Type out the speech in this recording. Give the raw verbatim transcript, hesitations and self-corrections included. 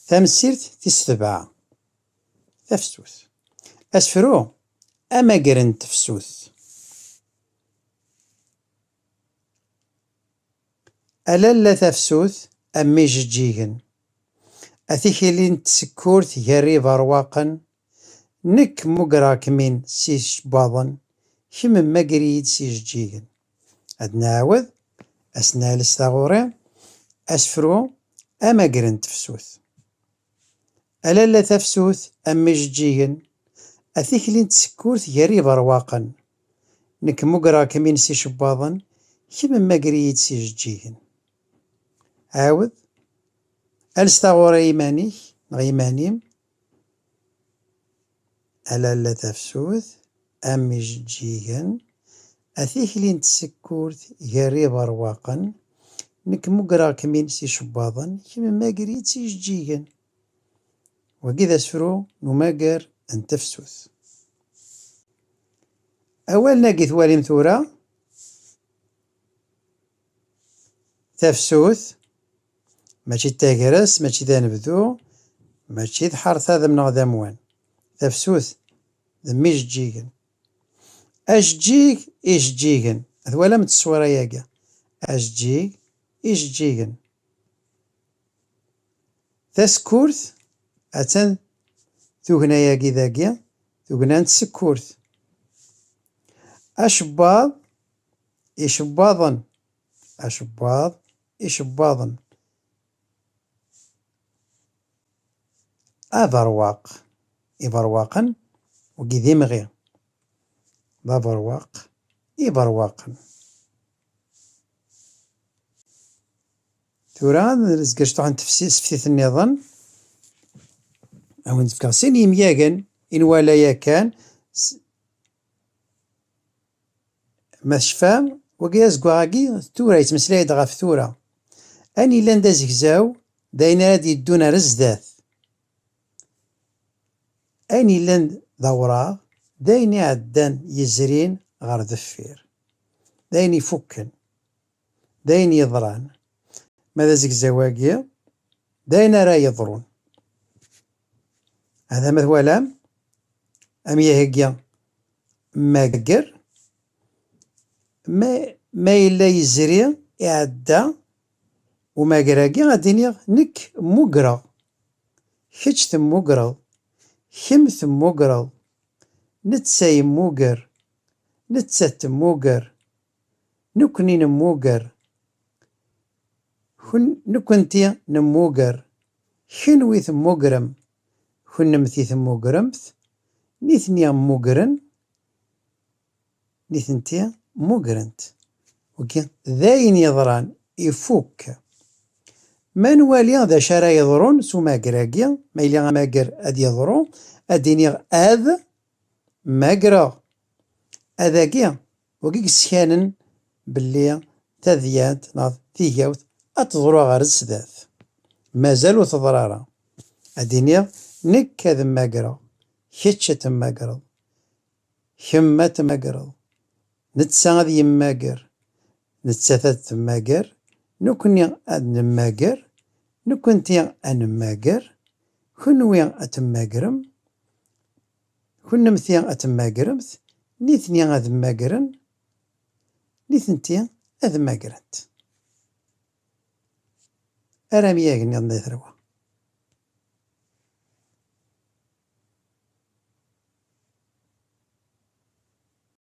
Tamsirt tis sebɛa. Tafsut. Asefru, amager n tefsut. A lalla tafsut, a mm ijeǧǧigen, a tikli n tsekkurt gar iberwaqen, nekk mmugreɣ-kem-in s icebbaḍen, kemm mmager-iyi-d s ijeǧǧigen. Ad nɛawed, ad s-nales taɣuri, asefru, amager n tefsut. A lalla tafsut, a mm ijeǧǧigen, a tikli n tsekkurt gar iberwaqen, nekk mmugreɣ-kem-in s icebbaḍen, kemm mmager-iyi-d s ijeǧǧigen. Ɛawed, ales taɣuri i yiman-ik neɣ iman-im. A lalla tafsut, a mm ijeǧǧigen, a tikli n tsekkurt gar iberwaqen, nekk mmugreɣ-kem-in s icebbaḍen, kemm mmager-iyi-d s ijeǧǧigen. Wagi d asefru n umager n tefsut. Awalen-agi twalim tura, tafsut, mačči d tagrest, mačči d anebdu, mačči d ḥerta d amneɣ d amwan. Tafsut, d mm ijeǧǧigen. Ajeǧǧig, ijeǧǧigen. Twalam tteswira-agi. Ajeǧǧig, ijeǧǧigen. Tasekkurt, attan tugna-agi dagi, tugna n tsekkurt. Acebbaḍ, icebbaḍen. Acebbaḍ, icebbaḍen. Aberwaq, iberwaqen, wigi d imɣi. D aberwaq, iberwaqen. Tura ad nezger cṭuḥ n tefsi-, tseftit nniḍen. Ad wen-d-fkeɣ sin yimyagen i nwala yakan. S-, ma tecfam, wagi azeggaɣ-agi tura yettmeslay-d ɣef tura. Ayen yellan d azegzaw, d ayen ara d-yeddun ar zdat. Ayen yellan d awraɣ, d ayen iɛeddan yezrin ɣer deffir. D ayen ifukken. D ayen yeḍran. Ma d azegzaw-agi, d ayen ara yeḍrun. Hada ma twalam, amyag-agi mager, ma, ma yella yezri, iɛedda, umager-agi ad d-iniɣ nekk mmugreɣ, kečč temmugreḍ, kemm temmugreḍ, netta yemmuger, nettat temmuger, nekkni nemmuger, kun-, nekkenti nemmuger, kenwi temmugrem, kunemti temmugremt, nitni mmugren, nitenti mmugrent. Wagi d ayen yeḍran, ifuk. Ma nwali d acu ara yeḍrun s umager-agi, ma yella amager ad yeḍru, ad d-iniɣ ad mmagreɣ. Adagi, wagi yesskanen belli tadyant neɣ tigawt ad teḍru ɣer sdat. Mazal ur teḍri ara. Ad d-iniɣ, nekk ad mmagreɣ, kečč ad temmagreḍ, kemm ad temmagreḍ, netta ad yemmager, nettat ad temmager, nekkni ad nemmager, nekkenti ad nemmager, kenwi ad temmagrem, kunemti ad temmagremt, nitni ad mmagren, nitenti ad mmagrent. Ar amyag nniḍen ay tarwa.